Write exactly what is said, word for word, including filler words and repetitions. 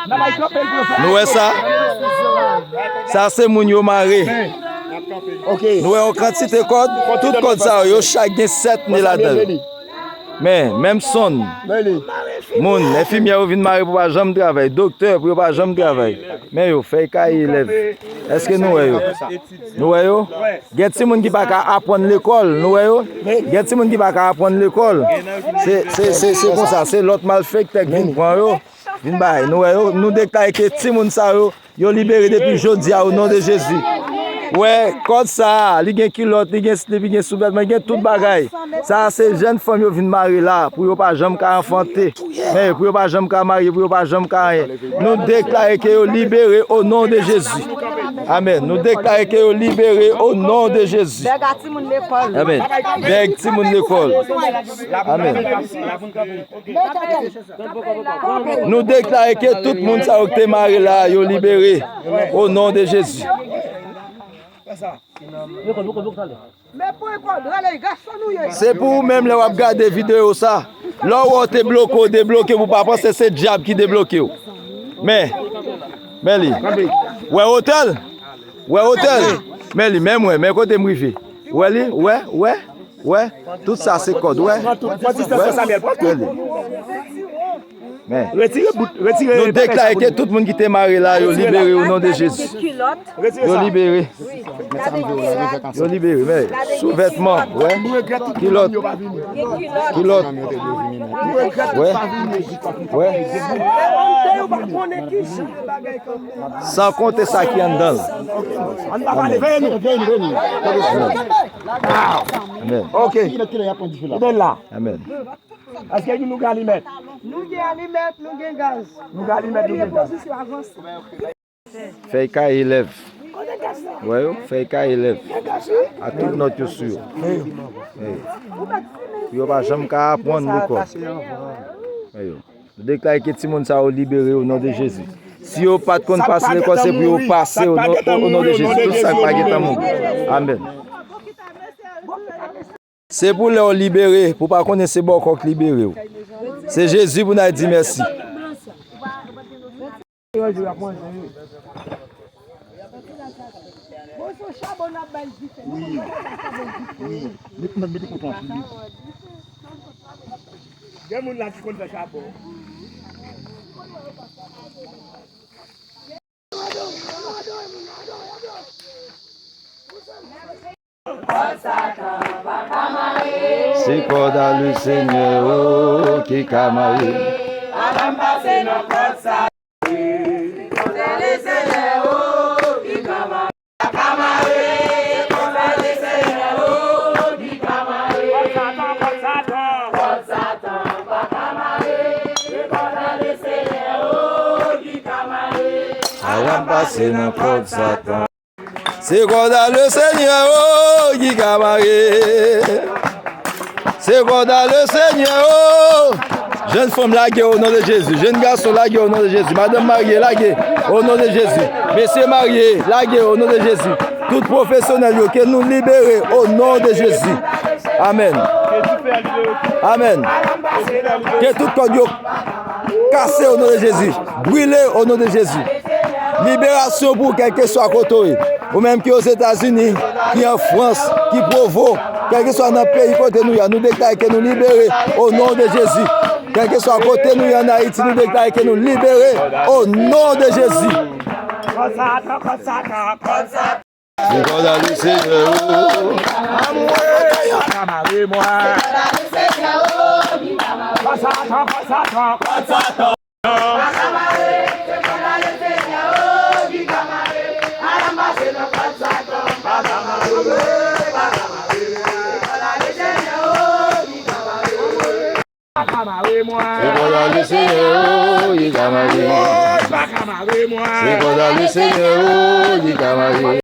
Nou wè sa? Sa se moun yo mare. Nou wè yon kantite kòd. Tout kòd sa yo, yo chak gen sèt ne ladan yo. Men, menm sonn, moun, enfimyè yo vin mare pou pa janm travay, doktè pou yo pa janm travay. Men yo, fèy kaye lèv. Èske nou wè yo? Nou wè yo? Gen timoun ki pa ka aprann lekòl, nou wè yo? Gen timoun ki pa ka aprann lekòl. Se, se, se, se konsa, se lòt malfektè k vin pran yo, vin bay. Nou wè yo? Nou deklare ke timoun sa yo, yo libere depi jodi a, o non de Jezi. Wè, kòd sa a, li gen kilòt, li gen slip, li gen souvètman, li gen tout bagay. Sa a se jèn fanm yo vin mare la, pou yo pa janm ka anfante. Men, pou yo pa janm ka marye, pou yo pa janm ka anyen. Nou deklare ke yo libere o non de Jezi. Amèn. Nou deklare ke yo libere o non de Jezi. Bèg a timoun lekòl. Amèn. Bèg timoun lekòl. Amèn. Nou deklare ke tout moun sa yo ki te mare la, yo libere. O non de Jezi. Se pou ou menm lè w ap gade videyo sa. Lè w wè w te bloke, w debloke, ou pa panse se dyab ki debloke w. Men, men li. Wè wotè l? Wè wotè l? Men li, men mwen, men kote m rive. Wè li, wè, wè, wè. Tout sa se kòd, wè. Wè, wè li. Men. Retire bout, retire. Nou deklare ke tout moun ki te mare la, yo libere o non de Jezi. Yo libere. Yo libere, men. Souvètman, wè. Kilòt. Kilòt. Wè. Wè. San konte sa ki anndan l. Ann pa pale, veye nou, veye nou, veye nou. Amèn. Ok. Kilè, kilè y ap pran dife la? Kilè la? Amèn. Èske nou gen alimèt? Nou gen alimèt, nou gen gaz. Nou gen alimèt, nou gen gaz. Fèy kaye lèv. Wè yo, fèy kaye lèv. Ak tout nòt yo sou yo. Wi. Pou yo pa janm ka aprann lekòl. Wè yo. Nou deklare ke timoun sa yo libere o non de Jezi. Si yo pa t konn pase lekòl, se pou yo pase o non, o non de Jezi. Tout sa k pa gentan mouri. Amèn. Se pou lè w libere, pou w pa konnen se bòkò k libere w. Se Jezi pou n al di mèsi. Wi. Wi. Mete, mete, mete kote anpil. Gen moun la ki konn fè chabon. Se kòd a le Senyè, oh, ki ka mare. Aran pase nan kòd Satan. Se kòd a le Senyè, oh, ki ka mare. Se kòd a le Senyè, oh. Jèn fanm lage o non de Jezi. Jèn gason lage o non de Jezi. Madanm marye lage o non de Jezi. Mesye marye lage o non de Jezi. Tout pwofesyonèl yo, ke nou libere o non de Jezi. Amèn. Amèn. Ke tout kòd yo kase o non de Jezi. Brile o non de Jezi. Liberasyon pou ou, kèlkeswa kote w ye. Ou menm ki Ozetazini, ki an Frans, ki Pwovo, kèlkeswa nan peyi kote nou ye, nou deklare ke nou libere o non de Jezi. Kèlkeswa kote nou ye an Ayiti, nou deklare ke nou libere o non de Jezi. Se kòd a le Senyè, oh. Amwey. Ka mare mwen. Kòd Satan, kòd Satan, kòd Satan. Pa ka mare mwen. Se kòd a le Senyè, oh, ki ka mare. Pa ka mare mwen. Se kòd a le Senyè, oh, ki ka mare.